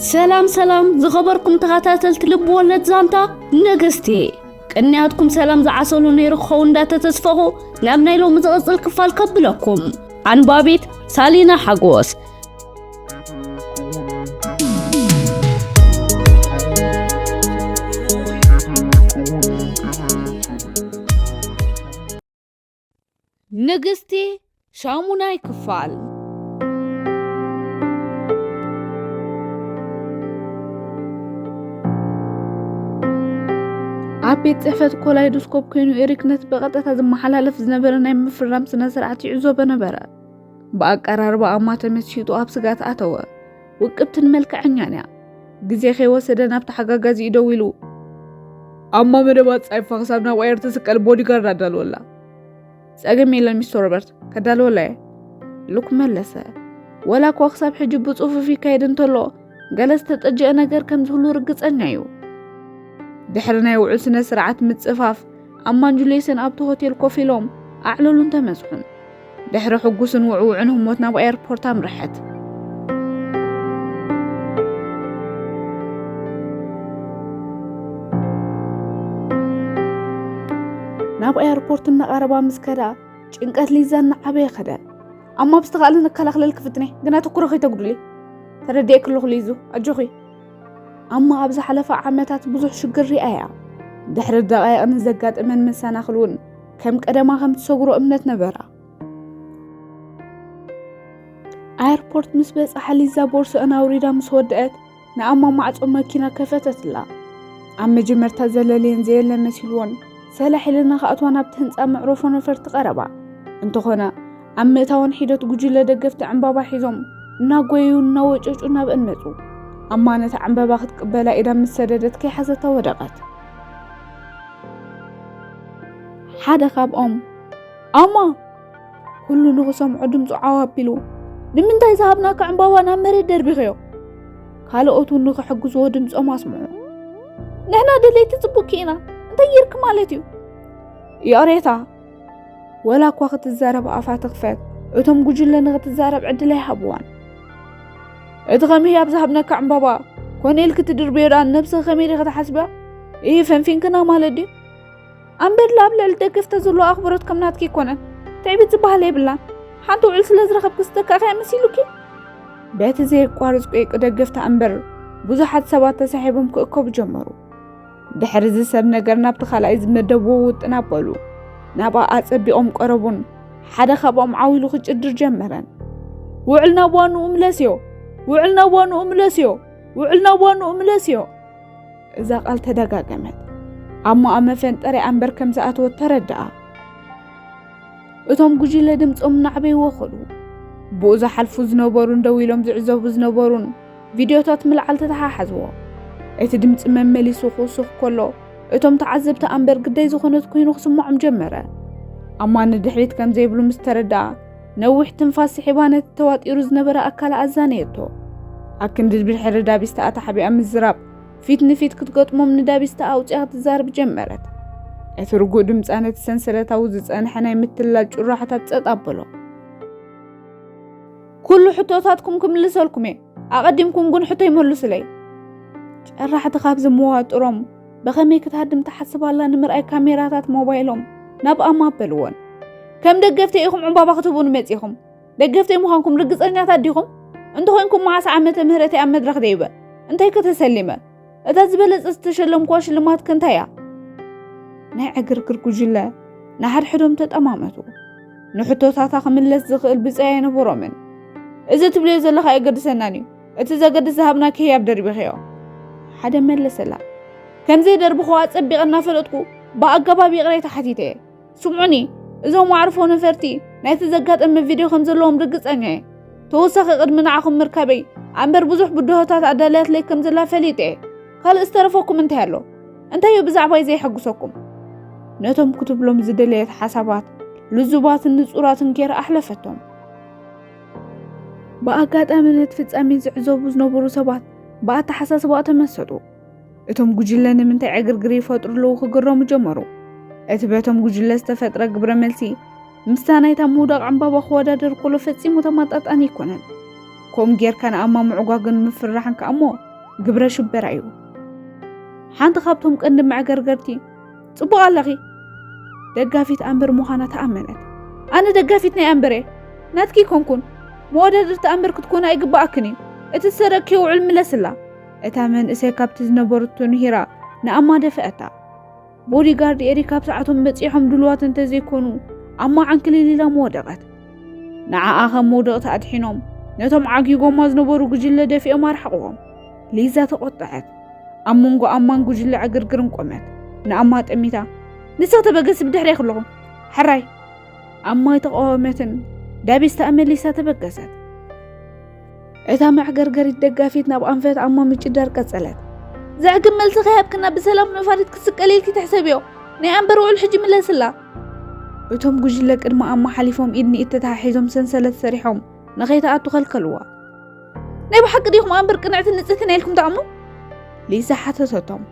ሰላም ሰላም ዝኸበርኩም ተኸታተልቲ ልብ ወለድ ዛንታ ንግስቲ፣ ቅንያትኩም ሰላም ዝዓሰሉ ነይሩ ክኸውን እንዳተተስፈኹ ናብ ናይ ሎሚ ዝቕጽል ክፋል ከብለኩም። ኣንባቢት ሳሊና ሓጎስ። ንግስቲ ሻሙናይ ክፋል። ኣብ ቤት ጽሕፈት ኮላይዶስኮፕ ኮይኑ ኤሪክ ነቲ ብቐጥታ ዝመሓላለፍ ዝነበረ ናይ ምፍራም ስነ ስርዓት ይዕዘቦ ነበረ። ብኣቀራርባ ኣማ ተመሲጡ ኣብ ስጋት ኣተወ። ውቅብትን መልክዐኛን እያ። ግዜ ከይወሰደ ናብ ተሓጋጋዚኡ ደዊሉ፣ ኣማ መደባ ጻይፋ ክሳብ ናብ ኣየር ትስቀል ቦዲጋርድ ኣዳልወላ። ጸገም የለን ሚስተር ሮበርት፣ ከዳልወላ እየ። ሉክ መለሰ። ወላ እኳ ክሳብ ሕጂ ብጽፉፍ ይካየድ እንተሎ፣ ገለ ዝተጠጀአ ነገር ከም ዝህሉ ርግጸኛ እዩ። ድሕሪ ናይ ውዑል ስነ ስርዓት ምጽፋፍ፣ ኣማን ጁልየስን ኣብቲ ሆቴል ኮፍ ኢሎም ኣዕለሉን ተመጽሑን። ድሕሪ ሕጉስን ውዕውዕን ህሞት ናብ ኣየርፖርት ኣምርሐት። ናብ ኣየርፖርት እናቐረባ ምስ ከዳ፣ ጭንቀት ሊዛ እናዓበየ ከደ። ኣማ ብዝተኻእለ ንከላኸለልኪ ፍትነ፣ ግና ትኩሮ ከይተጉድሊ። ተረዲኤኪ ኣለኹ ሊዙ፣ ኣጆኺ። ኣማ ኣብ ዝሓለፈ ዓመታት ብዙሕ ሽግር ሪኣ እያ። ድሕሪ ደቃይቕ ንዘጋጠመን መሰናኽል እውን ከም ቀደማ ከም ትሰግሮ እምነት ነበራ። ኣየርፖርት ምስ በጽሓ ሊዛ ቦርሶአን ኣውሪዳ ምስ ወደአት ንኣማ ማዕጾ መኪና ከፈተትላ። ኣብ መጀመርታ ዘለልየን ዘየለ መሲልዎን ሰላሕ ኢለን ንኽኣትዋ ናብቲ ህንጻ መዕረፎ ነፈርቲ ቀረባ። እንተኾነ ኣብ ምእታወን ሒደት ጉጅለ ደገፍቲ ዕምባባ ሒዞም እናጎየዩ እናወጨጩ ናብአን መጹ። ኣማ ነታ ዕምባባ ክትቅበላ ኢዳ ምስ ሰደደት ከይሓዘታ ወደቐት። ሓደ ካብኦም ኣማ! ኩሉ ንኽሰምዖ ድምፁ ዓው ኣቢሉ፣ ንምንታይ ዝሃብናካ ዕምባባ ናብ መሬት ደርቢኽዮ? ካልኦት እውን ንኽሕግዝዎ ድምፆም ኣስምዑ። ንሕና ደለይቲ ፅቡቅኪ ኢና፣ እንታይ ጌርኪ ማለት እዩ? ይቕሬታ። ወላ እኳ ክትዛረብ ኣፋ ትኽፈት፣ እቶም ጉጅለ ንኽትዛረብ ዕድል ኣይሃብዋን። እቲ ከም ህያብ ዝሃብነካ ዕምባባ ኮነ ኢልኪ ትድርብዮ ደኣ ንነብስኺ ከመይ ዲኺ ትሓስብያ? ኢሂ፣ ፈንፊንክና ማለት ድዩ? ኣምበርላ ኣብ ልዕሊ ደገፍታ ዘለዎ ኣኽብሮት ከም ናትኪ ኣይኮነን። ትዕቢት ዝበሃል የብላን። ሓንቲ ውዕል ስለ ዝረኸብኪ ዝተካእካያ መሲሉኪ? በቲ ዘየቋርጽ ቁይቂ ደገፍታ እምበር ብዙሓት ሰባት ተሳሒቦም ክእከቡ ጀመሩ። ድሕሪ እዚ ሰብ ነገር ናብቲ ካልኣይ ዝመደብዎ ውጥን ኣበሉ። ናብኣ ኣጸቢቖም ቀረቡን ሓደ ካብኦም ዓው ኢሉ ክጭድር ጀመረን። ውዕል ናብ ዋንኡ ምለስዮ! ውዕል ናብ ዋንኡ ምለስዮ! ውዕል ናብ ዋንኡ ምለስዮ! እዛ ቃል ተደጋገመት። ኣሞኣ መፈንጠሪኣ እምበር ከም ዝኣተወት ተረድኣ። እቶም ጉጅለ ድምጾም እናዕበይዎ ከዱ። ብኡ ዝሓልፉ ዝነበሩን ደው ኢሎም ዝዕዘቡ ዝነበሩን ቪድዮታት ምልዓል ተተሓሓዝዎ። እቲ ድምጺ መመሊሱ ክውስኽ ከሎ፣ እቶም ተዓዘብቲ ኣምበር ግዳይ ዝኾነት ኮይኑ ክስምዖም ጀመረ። ኣማ ንድሕሪት ከም ዘይብሉ ምስ ተረድኣ፣ ነዊሕ ትንፋስ ስሒባ ነቲ ተዋጢሩ ዝነበረ ኣካላ ኣዛነየቶ። ኣብ ክንዲ ድሕሪ ዳቢስታ ኣተሓቢኣ ምዝራብ፣ ፊት ንፊት ክትገጥሞም ንዳቢስታ ኣውጺኣ ክትዛረብ ጀመረት። እቲ ርጉእ ድምጻ ነቲ ሰንሰለታዊ ዝጸንሐ ናይ ምትላል ጩራሕታት ጸጥ ኣበሎ። ኩሉ ሕቶታትኩም ክምልሰልኩም እየ፣ ኣቐዲምኩም ግን ሕቶይ መልሱለይ። ጨራሕቲ ካብ ዝመዋጥሮም ብኸመይ ክትሃድም ትሓስብ ኣላ ንምርኣይ ካሜራታት ሞባይሎም ናብ ኣማ ኣበልዎን። ከም ደገፍቲ ኢኹም ዕምባባ ክትህቡኒ መጺኹም። ደገፍተይ ምዃንኩም ርግጸኛታት ዲኹም? እንተኾይንኩም መዓስ ዓመተ ምህረተይ ኣብ መድረኽ ደይበ? እንታይ ከ ተሰሊመ? እታ ዝበለጸ ዝተሸለምኩዋ ሽልማት ከ እንታይ እያ? ናይ ዕግርግር ጉጅለ ንሓድሕዶም ተጠማመቱ። ንሕቶታታ ክምለስ ዝኽእል ብጻይ ኣይነበሮምን። እዚ ትብልዮ ዘለኻ ኣየገድሰናን እዩ። እቲ ዘገድስ ዝሃብናኪ ህያብ ደርቢኽዮ። ሓደ መለሰላ። ከም ዘይደርብኹዋ ኣጸቢቐ እናፈለጥኩ ብኣገባብ ይቕሬታ ሓቲተ እየ። ስምዑኒ፣ እዞም ኣዕርፎ ነፈርቲ ናይቲ ዘጋጠመ ቪድዮ ከም ዘለዎም ርግጸኛ እየ። ተወሳኺ ቅድሚ ንዓኹም ምርካበይ ኣምበር ብዙሕ ብድሆታት ኣዳልያትለይ ከም ዘላ ፈሊጠ እየ። ካልእ ዝተረፈኩም እንታይ ኣሎ? እንታይ እዩ ብዛዕባይ ዘየሐጉሰኩም? ነቶም ክትብሎም ዝደለየት ሓሳባት ልዙባትን ንጹራትን ገይራ ኣሕለፈቶም። ብኣጋጣሚ ነቲ ፍጻሜ ዝዕዘቡ ዝነበሩ ሰባት ብኣተሓሳስባኣ ተመሰጡ። እቶም ጉጅለ ንምንታይ ዕግርግር ይፈጥሩ ኣለዉ ክግረሙ ጀመሩ። እቲ በቶም ጉጅለ ዝተፈጥረ ግብረ መልሲ ምስታ ናይታ ምውዳቕ ዕምባባ ክወዳደር ከሎ ፈጺሙ ተመጣጣኒ ኣይኮነን። ከምኡ ጌርካ ንኣማ ምዕጓግን ምፍርራሕን ከኣ እሞ ግብረ ሽበራ እዩ። ሓንቲ ካብቶም ቀንዲ መዕገርገርቲ፣ "ጽቡቕ ኣለኺ?" ደጋፊት ኣምበር ምዃና ተኣመነት። "ኣነ ደጋፊት ናይ ኣምበር እየ፣ ናትኪ ይኮንኩን። መወዳድርቲ ኣምበር ክትኮና ኣይግባኣክን እዩ። እቲ ዝሰረቅክዮ ውዕል ምለስላ." እታ መንእሰይ ካብቲ ዝነበረቶ ንሂራ ንኣማ ደፈአታ። ቦዲጋርድ ኤሪክ ኣብ ሰዓቶም በጺሖም ድሉዋት እንተዘይኮኑ፣ ኣማ ዓንክሊል ኢላ ምወደቐት። ንዓኣ ከም መውደቕቲ ኣድሒኖም፣ ነቶም ዓጊጎማ ዝነበሩ ጉጅለ ደፊኦም ኣርሓቕዎም። ሊዛ ተቖጠዐት። ኣብ መንጎ ኣማን ጉጅለ ዕግርግርን ቆመት። ንኣማ ጠሚታ፣ "ንስኺ ተበገሲ፣ ብድሕሬ ከለኹ። ሕራይ!" ኣማ ኣይተቓወመትን። ዳቢስ ተኣመሊሳ ተበገሰት። እታ መዕገርገሪት ደጋፊት ናብ ኣንፈት ኣማ ምጭዳር ቀጸለት። "ዘዕግብ መልሲ ከይሃብክና ብሰላም ነፋሪት ክትስቀል ኢልኪ ትሕሰብዮ? ናይ ኣምበር ውዕል ሕጂ ምለስላ!" እቶም ጉጅለ ቅድሚ ኣማ ሓሊፎም ኢድ ንኢድ ተተሓሒዞም ሰንሰለት ሰሪሖም ንኸይትኣቱ ከልከልዋ። "ናይ ብሓቂ ዲኹም ኣምበር ቅንዕትን ንጽህትን ኢልኩም ትኣምኑ?" ሊዛ ሓተተቶም።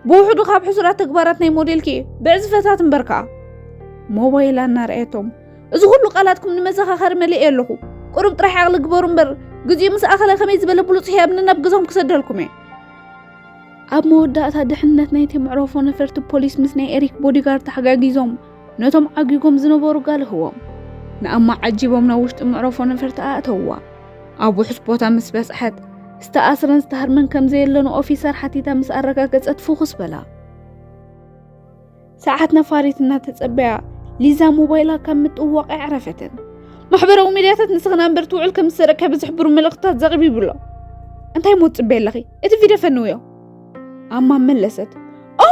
"ብውሕዱ ካብ ሕሱራት ተግባራት ናይ ሞዴልኪ ብዕዝፈታት እምበር ከኣ።" ሞባይላ እናረኣየቶም፣ "እዚ ኩሉ ቃላትኩም ንመዘኻኸሪ መሊኤ ኣለኹ። ቁሩብ ጥራሕ ዓቕሊ ግበሩ እምበር፣ ግዜኡ ምስ ኣኸለ ከመይ ዝበለ ብሉጽ ህያብ ነናብ ገዛኹም ክሰደልኩም እየ።" ኣብ መወዳእታ ድሕነት ናይቲ መዕረፎ ነፈርቲ ፖሊስ ምስ ናይ ኤሪክ ቦዲጋርድ ተሓጋጊዞም ነቶም ዓጊጎም ዝነበሩ ጋልህዎም ንኣማ ዓጂቦም ናብ ውሽጢ መዕረፎ ነፈርቲ ኣእተውዋ። ኣብ ውሑስ ቦታ ምስ በጽሐት፣ ዝተኣስረን ዝተሃርመን ከም ዘየለ ንኦፊሰር ሓቲታ ምስ ኣረጋገጸት ፍኹስ በላ። ሰዓት ነፋሪት እናተጸበያ፣ ሊዛ ሞባይላ ካብ ምጥዋቕ ኣዕረፈትን። "ማሕበራዊ ሚድያታት ንስኽን ኣምበር ትውዕል ከም ዝሰረቅካ ብዝሕብሩ መልእኽትታት ዘቕቢቡ ኣሎ። እንታይ እሞ ትጽበይ ኣለኺ? እቲ ቪድዮ ፈንውዮ!" ኣማ መለሰት። "ኦ፣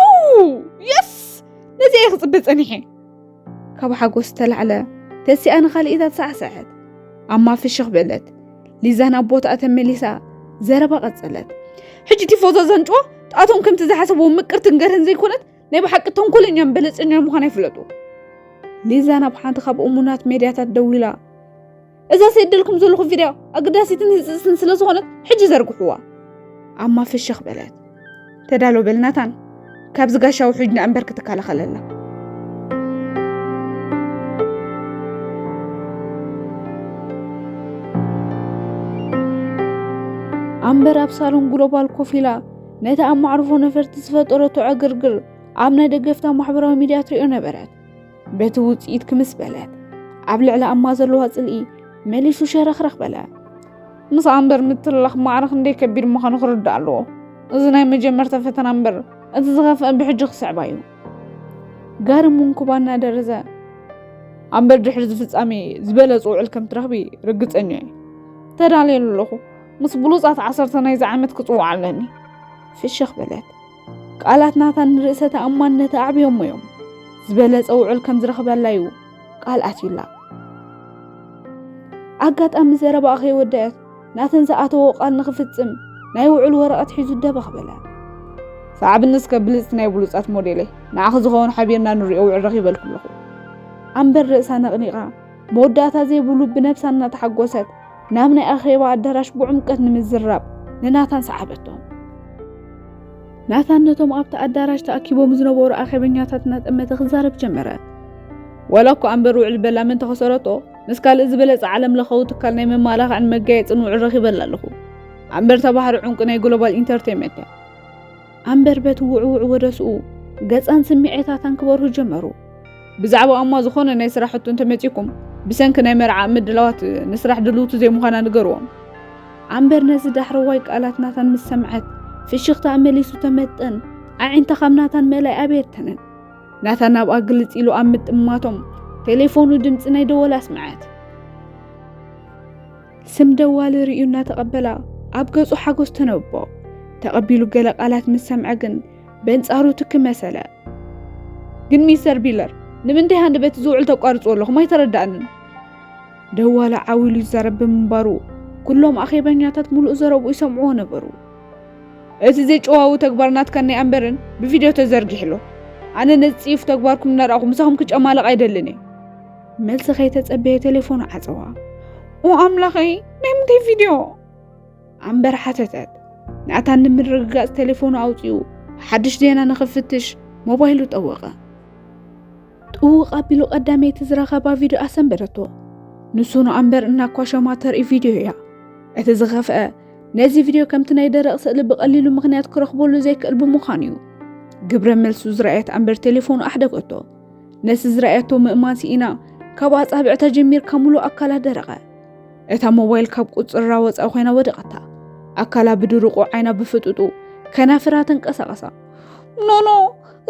የስ! ነዚ እየ ክጽበ ጸኒሐ!" ካብ ሓጎስ ዝተላዕለ ተሲኣ ንኻልኢታት ሳዕሰዐት። ኣማ ፍሽኽ በለት። ሊዛ ናብ ቦታኣ ተመሊሳ ዘረባ ቀጸለት። "ሕጂ ቲፎዞ ዘንጭዋ ጣቶም ከምቲ ዝሓሰብዎ ምቅርትን ገርህን ዘይኮነት፣ ናይ ብሓቂ ተንኮለኛን በለጸኛን ምዃና ይፍለጡ።" ሊዛ ናብ ሓንቲ ካብ እሙናት ሜድያታት ደዊላ፣ "እዛ ሰደልኩም ዘለኹ ቪድዮ ኣገዳሲትን ህጽጽትን ስለ ዝኾነት ሕጂ ዘርግሕዋ።" ኣማ ፍሽኽ በለት። "ተዳሎ በል ናታን፣ ካብዚ ጋሻ ውሑጅ ንኣምበር ክትከላኸለላ።" ኣምበር ኣብ ሳሎን ግሎባል ኮፍ ኢላ ነቲ ኣብ ማዕርፎ ነፈርቲ ዝፈጠረቶ ዕግርግር ኣብ ናይ ደገፍታ ማሕበራዊ ሚድያ ትሪኦ ነበረት። በቲ ውጽኢት ክምስ በለት። ኣብ ልዕሊ ኣማ ዘለዋ ጽልኢ መሊሱ ሸረኽረኽ በለ። "ምስ ኣምበር ምትላኽ ማዕረ ክንደይ ከቢድ ምዃኑ ክርዳእ ኣለዎ። እዚ ናይ መጀመርታ ፈተና እምበር፣ እቲ ዝኸፍአ ብሕጂ ክስዕባ እዩ።" ጋሪ ሙንኩባ እናደረዘ፣ "ኣምበር ድሕሪ እዚ ፍጻሜ ዝበለጸ ውዕል ከም ትረኽቢ ርግጸኛ እየ። ተዳልየሉ ኣለኹ። ምስ ብሉጻት ዓሰርተ ናይዚ ዓመት ክጽውዕ ኣለኒ።" ፍሽኽ በለት። ቃላት ናታን ንርእሰ ተኣማንነት ኣዕብዮሞ እዮም። ዝበለጸ ውዕል ከም ዝረኽበላ እዩ ቃል ኣትዩላ። ኣጋጣሚ ዘረባኣ ከይወደአት ናተን ዝኣተዎ ቃል ንኽፍጽም ናይ ውዕል ወረቐት ሒዙ ደበኽ በለ። "ሰዓብኒ እስከ ብልጽቲ ናይ ብሉጻት ሞዴለይ፣ ንዓኺ ዝኸውን ሓቢርና ንሪኦ ውዕል ረኺበልኩ ኣለኹ።" ኣምበር ርእሳ ነቕኒቓ መወዳእታ ዘይብሉ ብነብሳ እናተሓጎሰት ናብ ናይ ኣኼባ ኣዳራሽ ብዕምቀት ንምዝራብ ንናታን ሰዓበቶ። ናታን ነቶም ኣብቲ ኣዳራሽ ተኣኪቦም ዝነበሩ ኣኼበኛታት እናጠመተ ክዛረብ ጀመረ። "ዋላ እኮ ኣምበር ውዕል በላ ምእንቲ ከሰረቶ፣ ምስ ካልእ ዝበለጸ ዓለም ለኻዊ ትካል ናይ መመላኽዕን መጋየጽን ውዕል ረኺበላ ኣለኹ። ኣምበር እታ ባሕሪ ዕንቁ ናይ ግሎባል ኢንተርቴይንመንት እያ።" ኣምበር በቲ ውዕውዕ ወደስኡ ገጻን ስምዒታታን ክበርሁ ጀመሩ። "ብዛዕባ ኣማ ዝኾነ ናይ ስራሕ ሕቶ እንተመጺእኩም፣ ብሰንኪ ናይ መርዓ ምድላዋት ንስራሕ ድልውቲ ዘይምዃና ንገርዎም።" ኣምበር ነዚ ዳሕረዋይ ቃላት ናታን ምስ ሰምዐት፣ ፍሽኽታ መሊሱ ተመጠን፣ ኣዒንታ ካብ ናታን ምእላይ ኣበየተንን። ናታን ናብኣ ግልጽ ኢሉ ኣብ ምጥማቶም፣ ቴሌፎኑ ድምጺ ናይ ደወል ኣስምዐት። ስም ደዋሊ ርእዩ እናተቐበላ፣ ኣብ ገጹ ሓጎስ ተነብቦ። ተቐቢሉ ገለ ቃላት ምስ ሰምዐ ግን፣ በንጻሩ ትኪ መሰለ። "ግን ሚስተር ቢለር፣ ንምንታይ ሃንደበት እዚ ውዕል ተቋርጽዎ ኣለኹም? ኣይተረዳእንን።" ደዋሊ ዓው ኢሉ ይዛረብ ብምንባሩ፣ ኩሎም ኣኼበኛታት ምሉእ ዘረብኡ ይሰምዕዎ ነበሩ። "እቲ ዘይጨዋዊ ተግባር ናትካን ናይ ኣምበርን ብቪድዮ ተዘርጊሑ ኣሎ። ኣነ ነዚ ጽዩፍ ተግባርኩም እናረኣኹ ምሳኹም ክጨማለቕ ኣይደልን እየ።" መልሲ ከይተጸበየ ቴሌፎኑ ዓጸዋ። "ኦ ኣምላኸይ፣ ናይ ምንታይ ቪድዮ?" ኣምበር ሓተተት። ናታን ንምርግጋጽ ቴሌፎኑ ኣውጺኡ ሓድሽ ዜና ንኽፍትሽ ሞባይሉ ጠወቐ። ጥውቕ ኣቢሉ ቀዳመይቲ ዝረኸባ ቪድዮ ኣሰንበደቶ። ንሱ ንኣምበር እናኳሸማ ተርኢ ቪድዮ እያ። እቲ ዝኸፍአ ነዚ ቪድዮ ከምቲ ናይ ደረቕ ስእሊ ብቐሊሉ ምኽንያት ክረኽበሉ ዘይክእል ብምዃኑ እዩ። ግብረ መልሱ ዝረኣየት ኣምበር ቴሌፎኑ ኣሕደገቶ። ነቲ ዝረኣየቶ ምእማን ስኢና፣ ካብ ኣጻብዕታ ጀሚርካ ምሉእ ኣካላ ደረቐ። እታ ሞባይል ካብ ቁጽራ ወጻኢ ኮይና ወደቐታ። ኣካላ ብድርቑ፣ ዓይና ብፍጡጡ፣ ከናፍራ ተንቀሳቐሳ። ኖኖ፣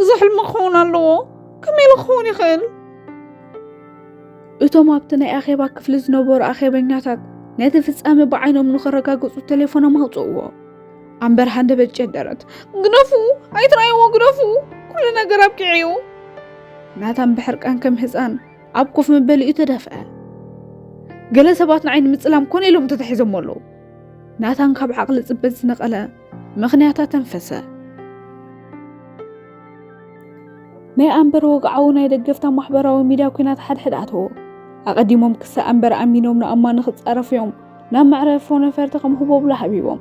እዚ ሕልሚ ክኸውን ኣለዎ። ከመይ ኢሉ ክኸውን ይኽእል? እቶም ኣብቲ ናይ ኣኼባ ክፍሊ ዝነበሩ ኣኼበኛታት ነቲ ፍጻመ ብዓይኖም ንኸረጋግጹ ቴሌፎኖም ኣውጽእዎ። ኣምበር ሃንደበት ጨደረት። ግደፉ፣ ኣይትረኣይዎ፣ ግደፉ፣ ኩሉ ነገር ኣብቂዑ እዩ። ናታን ብሕርቃን ከም ህጻን ኣብ ኮፍ መበሊኡ ተደፍአ። ገለ ሰባት ንዓይ ንምጽላም ኮነ ኢሎም ተታሒዞም ኣለዉ። ናታን ካብ ዓቕሊ ጽበት ዝነቐለ ምኽንያታት ተንፈሰ። ናይ ኣምበር ወግዓዊ ናይ ደገፍታ ማሕበራዊ ሚድያ ኲናት ሓድሕድ ኣተዎ። ኣቐዲሞም ክሳ ኣምበር ኣሚኖም ንኣማ ንኽጻረፉ እዮም ናብ መዕረፎ ነፈርቲ ከም ህቦብላ ሃቢቦም።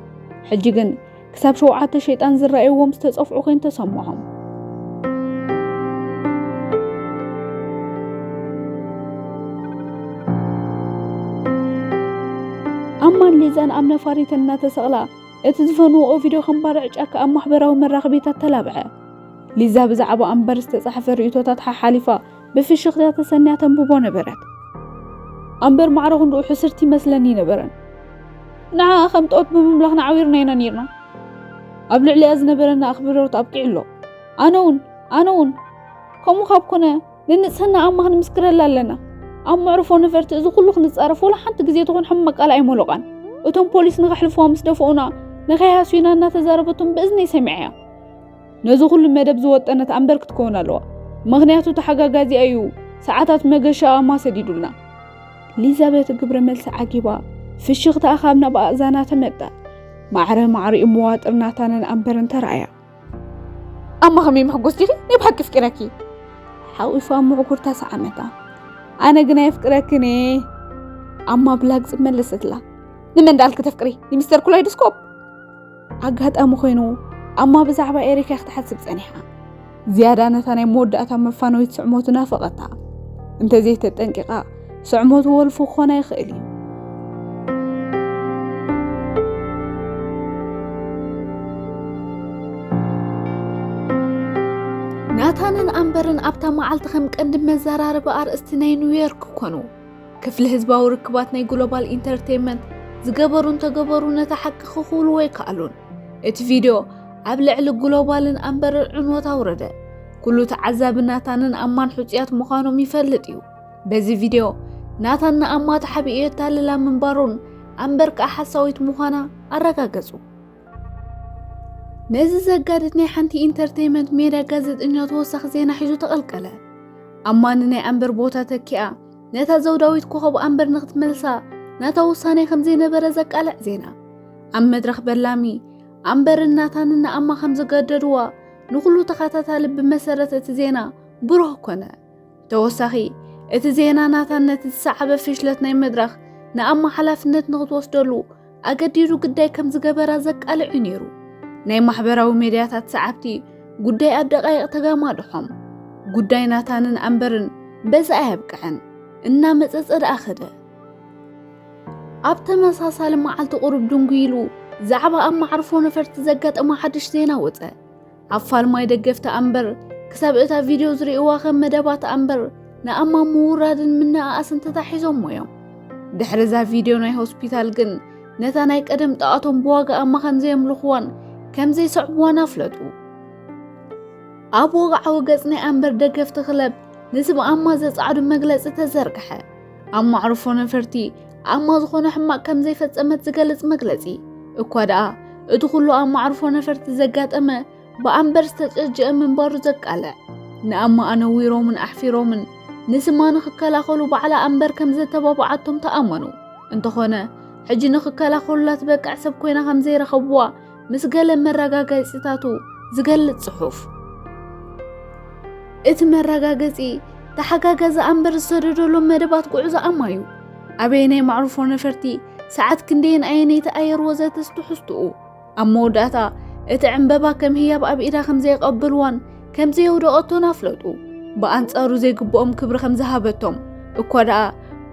ሕጂ ግን ክሳብ ሸውዓተ ሸይጣን ዝረኣይዎም ዝተጸፍዑ ኮይኑ ተሰምዖም። ኣማን ሊዛን ኣብ ነፋሪት እናተሰቕላ እቲ ዝፈንዎ ቪድዮ ከም ባርዕ ጫካ ኣብ ማሕበራዊ መራኸቢታት ተላብዐ። ሊዛ ብዛዕባ ኣምበር ዝተጻሕፈ ርእይቶታት ሓሓሊፋ ብፍሽኽታ ተሰንያ ተንብቦ ነበረት። ኣምበር ማዕረ ክንድኡ ሕስርቲ ይመስለኒ ነበረን። ንዓኣ ከም ጦት ብምምላኽ ንዓዊርና ኢና ነይርና። ኣብ ልዕሊኣ ዝነበረና ኣኽብሮት ኣብቂዑ ኣሎ። ኣነ እውን፣ ኣነ እውን። ከምኡ ካብ ኮነ ንንጽህና ኣማ ክንምስክረላ ኣለና። ኣብ መዕርፎ ነፈርቲ እዚ ኩሉ ክንጻረፍ ወላ ሓንቲ ግዜ ትኹን ሕማቕ ቃል ኣይመሎቓን። እቶም ፖሊስ ንኸሕልፍዋ ምስ ደፍኡና ንኸይሃስዩና እናተዛረበቶም ብእዝነይ ሰሚዐያ። ነዚ ኩሉ መደብ ዝወጠነት ኣምበር ክትከውን ኣለዋ። ምኽንያቱ ተሓጋጋዚኣ እዩ ሰዓታት መገሻ ኣማ ሰዲዱልና። ሊዛቤት ግብረ መልሲ ዓጊባ ፍሽኽታኣ ካብ ናብ ኣእዛና ተመጠ። ማዕረ ማዕሪኡ መዋጥር ናታንን ኣምበርን ተራእያ። ኣማ ከመይ መሕጎስ ዲኺ? ናይ ብሓቂ ኣፍቂረኪ። ሓቂፋ ምዕጉርታ ሰዓመታ። ኣነ ግን ኣየፍቅረክን እየ። ኣማ ብላግጺ መለሰትላ። ንመን ደኣልኪ ተፍቅሪ? ንሚስተር ኩላይዶስኮፕ? ኣጋጣሚ ኮይኑ ኣማ ብዛዕባ ኤሪካ ክትሓስብ ጸኒሓ። ዝያዳ ነታ ናይ መወዳእታ መፋነዊት ስዕሞቱ ናፈቐታ። እንተዘይተጠንቂቓ ስዕሞቱ ወልፉ ክኾና ይኽእል እዩ። ናታንን ኣምበርን ኣብታ መዓልቲ ከም ቀንዲ መዘራረቢ ኣርእስቲ ናይ ኒውዮርክ ኮኑ። ክፍሊ ህዝባዊ ርክባት ናይ ግሎባል ኢንተርቴይንመንት ዝገበሩን ተገበሩ ነታ ሓቂ ክኽውልዎ ኣይከኣሉን። እቲ ቪድዮ ኣብ ልዕሊ ግሎባልን ኣምበርን ዕንወት ኣውረደ። ኩሉ ተዓዛቢ ናታንን ኣማን ሕጹያት ምዃኖም ይፈልጥ እዩ። በዚ ቪድዮ ናታን ንኣማ ተሓቢኡ የታልላ ምንባሩን ኣምበር ከኣ ሓሳዊት ምዃና ኣረጋገጹ። ነዚ ዘጋድድ ናይ ሓንቲ ኢንተርቴይንመንት ሜድያ ጋዜጠኛ ተወሳኺ ዜና ሒዙ ተቐልቀለ። ኣማ ንናይ ኣምበር ቦታ ተኪኣ ነታ ዘውዳዊት ኮኸብ ኣምበር ንኽትመልሳ ናታ ውሳኔ ከም ዘይነበረ ዘቃልዕ ዜና። ኣብ መድረኽ በላሚ ኣምበርን ናታንን ንኣማ ከም ዘገደድዋ ንኹሉ ተኸታታሊ ብመሰረት እቲ ዜና ብሩህ ኮነ። ተወሳኺ፣ እቲ ዜና ናታን ነቲ ዝሰዓበ ፍሽለት ናይ መድረኽ ንኣማ ሓላፍነት ንኽትወስደሉ ኣገዲዱ ግዳይ ከም ዝገበራ ዘቃልዕ እዩ ነይሩ። ናይ ማሕበራዊ ሜድያታት ሰዓብቲ ጉዳይ ኣብ ደቃይቕ ተጋማድሖም። ጉዳይ ናታንን ኣምበርን በዚ ኣየብቅዐን፣ እናመጸጸ ደኣ ኸደ። ኣብ ተመሳሳሊ መዓልቲ ቁሩብ ድንጉ ኢሉ ዛዕባ ኣብ መዓርፎ ነፈርቲ ዘጋጠመ ሓድሽ ዜና ወጸ። ኣብ ፋልማይ ደገፍቲ ኣምበር ክሳብ እታ ቪድዮ ዝርእይዋ ከም መደባት ኣምበር ንኣማ ምውራድን ምንእኣስን ተታሒዞሞ እዮም። ድሕሪ እዛ ቪድዮ ናይ ሆስፒታል ግን ነታ ናይ ቀደም ጣኣቶም ብዋጋ ኣማ ከም ዘየምልኽዋን ከም ዘይሰዕብዋን ኣፍለጡ። ኣብ ወግዓዊ ገጽ ናይ ኣምበር ደገፍቲ ክለብ ንስም ኣማ ዘጻዕዱ መግለጺ ተዘርግሐ። ኣብ መዕርፎ ነፈርቲ ኣማ ዝኾነ ሕማቕ ከም ዘይፈጸመት ዝገልጽ መግለጺ። እኳ ደኣ እቲ ኩሉ ኣብ መዕርፎ ነፈርቲ ዘጋጠመ ብኣምበር ዝተጨጀአ ምንባሩ ዘቃልዕ፣ ንኣማ ኣነዊሮምን ኣሕፊሮምን ንስማ ንኽከላኸሉ ባዕላ ኣምበር ከም ዘተባብዓቶም ተኣመኑ። እንተኾነ፣ ሕጂ ንኽከላኸሉላ ትበቅዕ ሰብ ኮይና ከም ዘይረኸብዋ ምስ ገለ መረጋገጺታቱ ዝገልጽ ጽሑፍ። እቲ መረጋገጺ ተሓጋጋዚ ኣምበር ዝሰደደሎም መደባት ጉዕዞ ኣማ እዩ። ኣበየናይ መዕርፎ ነፈርቲ፣ ሰዓት ክንደይን ኣየነይቲ ኣየር ወዘተ ትሕዝትኡ። ኣብ መወዳእታ እቲ ዕምበባ ከም ህያብ ኣብ ኢዳ ከም ዘይቐበልዋን ከም ዘየውደቐቶን ኣፍለጡ። ብኣንጻሩ ዘይግብኦም ክብሪ ከም ዝሃበቶም እኳ ደኣ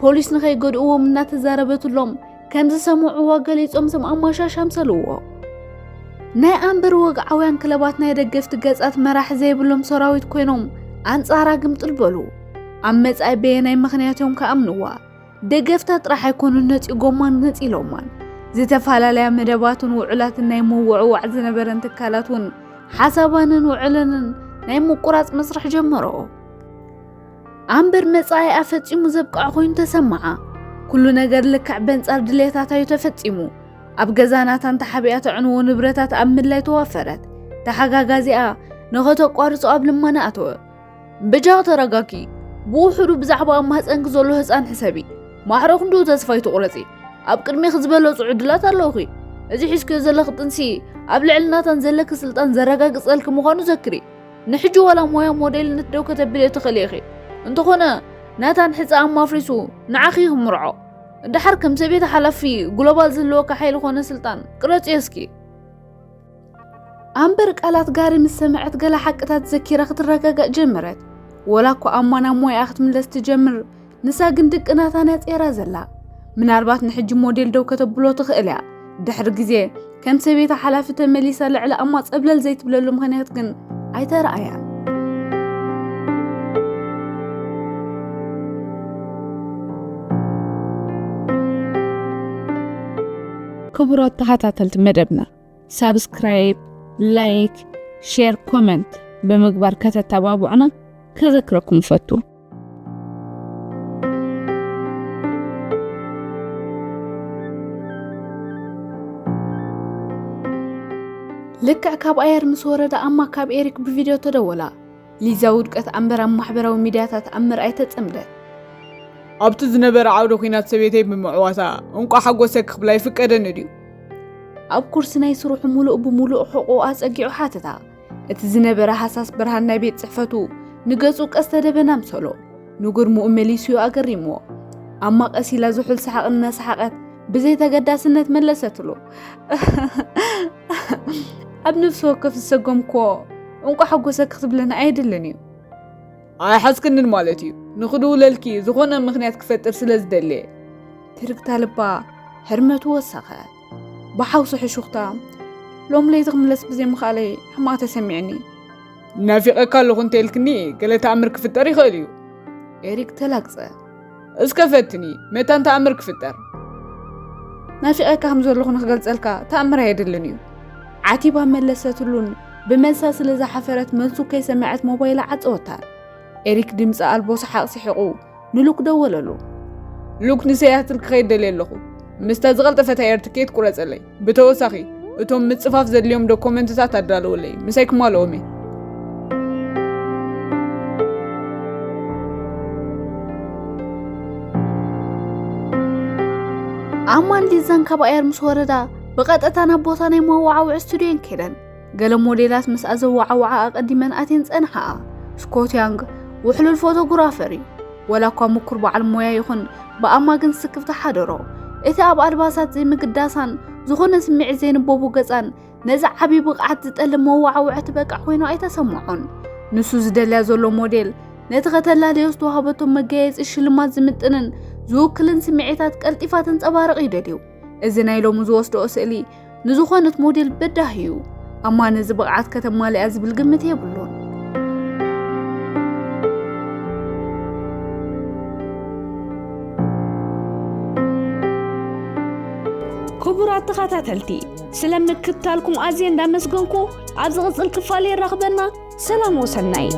ፖሊስ ንኸይገድእዎም እናተዛረበትሎም ከም ዝሰምዕዎ ገሊጾም ስም ኣማሻሽ ኣምሰልዎ። ናይ ኣምበር ወግዓውያን ክለባት ናይ ደገፍቲ ገጻት መራሒ ዘይብሎም ሰራዊት ኮይኖም ኣንጻራ ግምጥል በሉ። ኣብ መጻኢ በየናይ ምኽንያት እዮም ክኣምንዋ? ደገፍታ ጥራሕ ኣይኮኑን ነጺጎማን ነጺሎማን። ዝተፈላለያ መደባትን ውዑላትን ናይ ምውዕዋዕ ዝነበረን ትካላት እውን ሓሳባንን ውዕለንን ናይ ምቁራጽ መስርሕ ጀመረኦ። ኣምበር መጻኢኣ ፈጺሙ ዘብቅዐ ኮይኑ ተሰምዓ። ኩሉ ነገር ልክዕ በንጻር ድሌታታ እዩ ተፈጺሙ። ኣብ ገዛ ናታን ተሓቢኣ ተዕንዎ ንብረታት ኣብ ምድላይ ተዋፈረት። ተሓጋጋዚኣ ንኸተቋርጾ ኣብ ልመና ኣተወ። በጃኺ ተረጋጊ። ብውሑዱ ብዛዕባ ኣብ ማህጸንኪ ዘሎ ህጻን ሕሰቢ። ማዕረ ክንድኡ ተስፋ ኣይትቑረጺ። ኣብ ቅድሜኺ ዝበለጹ ዕድላት ኣለውኺ። እዚ ሒዝክዮ ዘለኺ ጥንሲ ኣብ ልዕሊ ናታን ዘለኪ ስልጣን ዘረጋግጸልኪ ምዃኑ ዘክሪ። ንሕጂ ዋላ ሞያ ሞዴልነት ደው ከተብልዮ ትኽእሊ ኢኺ። እንተኾነ ናታን ሕጻ ኣማፍሪሱ ንዓኺ ክምርዖ። ደሓር ከም ሰበይቲ ሓላፊ ግሎባል ዝህልወካ ሓይሊ ኮነ ስልጣን ቅረጽዮ እስኪ። ኣምበር ቃላት ጋሪ ምስ ሰምዐት ገለ ሓቅታት ዘኪራ ክትረጋጋእ ጀመረት። ወላ እኳ ኣማ ናብ ሞያኣ ክትምለስ ትጀምር፣ ንሳ ግን ድቂ ናታ ነጺራ ዘላ። ምናልባት ንሕጂ ሞዴል ደው ከተብሎ ትኽእል እያ። ድሕሪ ግዜ ከም ሰበይቲ ሓላፊ ተመሊሳ ልዕሊ ኣማ ጸብለል ዘይትብለሉ ምኽንያት ግን ኣይተረኣያን። ክቡራት ተኸታተልቲ መደብና፣ ሳብስክራይብ፣ ላይክ፣ ሼር፣ ኮመንት ብምግባር ከተተባብዑና ከዘክረኩም እፈቱ። ልክዕ ካብ ኣየር ምስ ወረዳ ኣማ ካብ ኤሪክ ብቪድዮ ተደወላ። ሊዛ ውድቀት ኣምበር ኣብ ማሕበራዊ ሚድያታት ኣብ ምርኣይ ተጸምደት። ኣብቲ ዝነበረ ዓውደ ኲናት ሰበይተይ ብምዕዋታ እንቋዕ ሓጎሰኪ ክብላ ይፍቀደኒ ድዩ? ኣብ ኩርሲ ናይ ስርሑ ሙሉእ ብሙሉእ ሕቖኡ ኣጸጊዑ ሓተታ። እቲ ዝነበረ ሃሳስ ብርሃን ናይ ቤት ጽሕፈቱ ንገጹ ቀስተ ደበና ኣምሰሎ። ንግርምኡ መሊሱ እዩ ኣገሪምዎ። ኣማ ቀስ ኢላ ዝሑል ሰሓቕ እናሰሓቐት ብዘይ ተገዳስነት መለሰትሉ። ኣብ ነፍሲ ወከፍ ዝሰጎምክዎ እንቋዕ ሓጎሰኪ ክትብለኒ ኣየድልን እዩ። ኣይሓዝክንን ማለት እዩ። ንኽድውለልኪ ዝኾነ ምኽንያት ክፈጥር ስለ ዝደለየ። ትርግታ ልባ ሕርመቱ ወሰኸ። ብሓውሲ ሕሹኽታ፣ ሎም ለይቲ ክምለስ ብዘይምኽኣለይ ሕማቕ ተሰሚዕኒ። ናፊቐካ ኣለኹ እንተኢልክኒ፣ ገለ ተኣምር ክፍጠር ይኽእል እዩ። ኤሪክ ተላግጸ። እስከ ፈትኒ፣ መታን ተኣምር ክፍጠር። ናፊቐካ ከም ዘለኹ ንኽገልጸልካ ተኣምር ኣየድልን እዩ። ዓቲባ መለሰትሉን ብመልሳ ስለ ዝሓፈረት መልሱ ከይሰመዐት ሞባይላ ዓጸወታ። ኤሪክ ድምጺ ኣልቦ ሰሓቕ ስሒቑ ንሉክ ደወለሉ። ሉክ፣ ንሰያትል ክኸይድ ደልየ ኣለኹ። ምስታ ዝቐልጠፈት ኣየር ትኬት ቁረጸለይ። ብተወሳኺ፣ እቶም ምጽፋፍ ዘድልዮም ዶኮመንትታት ኣዳልውለይ። ምሳይ ክማልኦም እየ። ኣማን ሊዛን ካብ ኣየር ምስ ወረዳ፣ ብቐጥታ ናብ ቦታ ናይ መወዓውዒ ስቱድዮን ከይደን። ገለ ሞዴላት ምስኣ ዘወዓውዓ ኣቐዲመን ኣትየን ጸንሓኣ። ስኮት ያንግ ውሕሉል ፎቶግራፈር እዩ። ወላ እኳ ምኩር በዓል ሞያ ይኹን፣ ብኣማ ግን ስክፍታ ሓደሮ። እቲ ኣብ ኣልባሳት ዘይምግዳሳን ዝኾነ ስምዒት ዘይንበቡ ገጻን ነዚ ዓቢ ብቕዓት ዝጠልብ መወዓውዒ ትበቅዕ ኮይኑ ኣይተሰምዖን። ንሱ ዝደልያ ዘሎ ሞዴል ነቲ ከተላለዮ ዝተዋህበቶ መጋየጺ ሽልማት ዝምጥንን ዝውክልን ስምዒታት ቀልጢፋ ተንጸባርቕ ይደልዩ። እዚ ናይ ሎሚ ዝወስድኦ ስእሊ ንዝኾነት ሞዴል በዳሂ እዩ። ኣማ ነዚ ብቕዓት ከተማልኣ ዝብል ግምት የብሉን። ክቡራት ተኸታተልቲ፣ ስለ ምክትታልኩም ኣዝየ እንዳመስገንኩ፣ ኣብ ዝቕጽል ክፋል የራኽበና። ሰላም ወሰናይ።